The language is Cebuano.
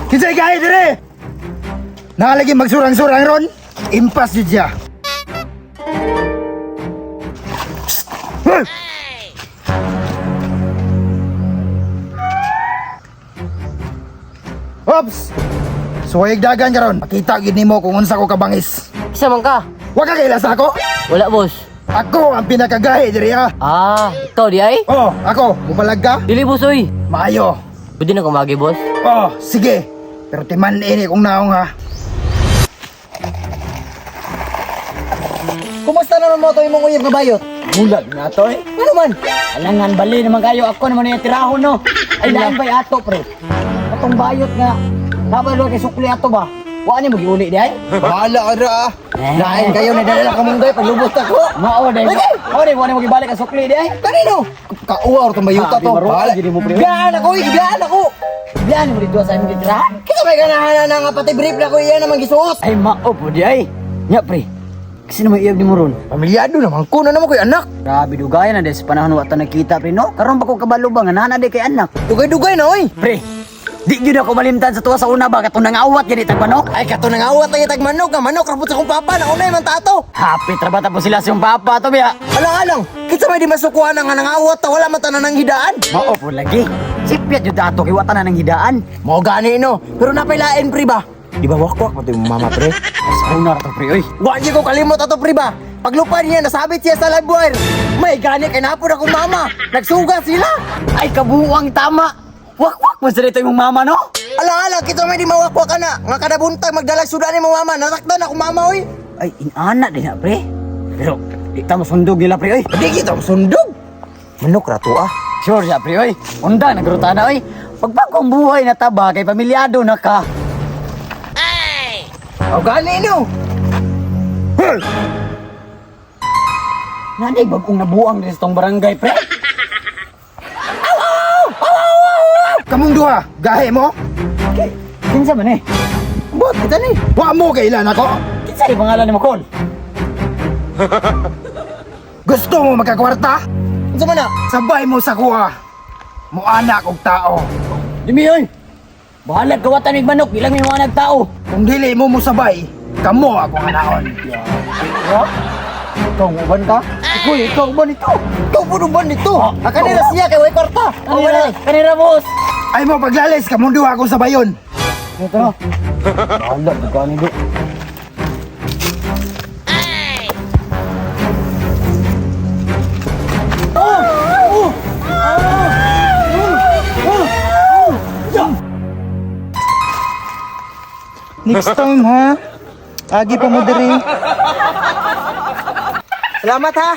Kinsay gahi dire? Nalagi magsurang-surang ron? Impas jud siya. Psst! Hoy! Ops! Suwayag dagan karon. Makita gyud nimo kung unsa ko kabangis. Isa man ka. Wa ka kaila sa ako. Wala, boss. Ako ang pinakagahi diri ha. Ah, ikaw di ay? Oh, ako, mubalag ka? Dili, boss, oy. Maayo. Pwede na kumagi, boss. Oh, sige. Pero timan ini kung naong ha. Kumusta naman mo to imong uyab nga bayot? Bulag na to eh. Ano man? Alangan bali naman kayo ako naman yung tirahon no. Ay lain pa'y ato pre. Atong bayot nga. Dapat kay sukli ato ba? Wa ni mo giuli di ay? Bahala ka ra ah. Lain kayo nadala lang kamunggay paglubot ako. Mao day. Lagi! Mao day wa ni mo gibalik ang sukli di ay. Kanino? Kauwa or tong bayuta Sabi, to. maruo, Bahala. gini mo, pre. Biyaan ako, eh, biyaan ako. Biyan mo dito sa imong gitirahan. Kita may ganahan na nga pati brief na ko iya naman gisuot. Ay mao po di ay. Nya pre. Kasi naman iyab ni mo ron. Pamilyado naman ko na naman ko'y anak. Grabe dugayan na des panahon wa ta nakita pre no. Karon pa ko kabalo ba nga nana di kay anak. Dugay-dugay na oy. Pre, di gyud ako malimtan sa tuwa sa una ba katong nangawat gani tag manok. Ay kato nang awat ang itag manok nga manok rapot sa akong papa na unay man tato. Happy trabaho po sila sa iyong papa to biya. Alang-alang, kita may di masukuan nga nangawat ta wala man tanan ng hidaan. Mao po lagi. Sipyat jud ato kay wa tanan ng hidaan. Mao gani no, pero napailain pre ba? Di ba wakwak mo to yung mama pre? Sa una ra to pre oy. Wa di ko kalimot ato pre ba? Paglupa niya nasabit siya sa live wire. May gani kay napod akong mama. Nagsuga sila. Ay kabuang tama. Wakwak mo sa dito imong mama no? Alang-alang, kita may di mawakwak ka na. Nga kada buntag magdalag sudan ni mama. Nasaktan akong mama oy. Ay inana din na pre. Pero di ta mosundog nila pre oy. Di kita sundog. Manok ra to ah. Sure siya pre oy. Unda nagruta na oy. Pagbagong buhay na taba kay pamilyado na ka. O gani no. Nanay bagong nabuang din sa tong barangay pre. Kamong duha, gahi mo? Okay. Kinsa man eh? Bot, kita ni. Wa mo kailan ako? Kinsa di pangalan ni mo Col? Gusto mo magkakwarta? Unsa man na? Sabay mo sa kuha. Muanak og tao. Dimi oy. Bahalag kawatan mig manok bilang may mga nagtao. Kung dili mo mosabay, kamo akong anaon. Ha? Ikaw uban ka? Ikaw, ikaw uban ito. Ikaw po ba nito? Ah, kanina siya kay way kwarta. O Kanira, wala. kanira boss. Ay mo paglalis, kamong duha akong sabayon. Ito na. Bahala, pagkani do. Next time ha. Agi pa mo diri. Salamat ha.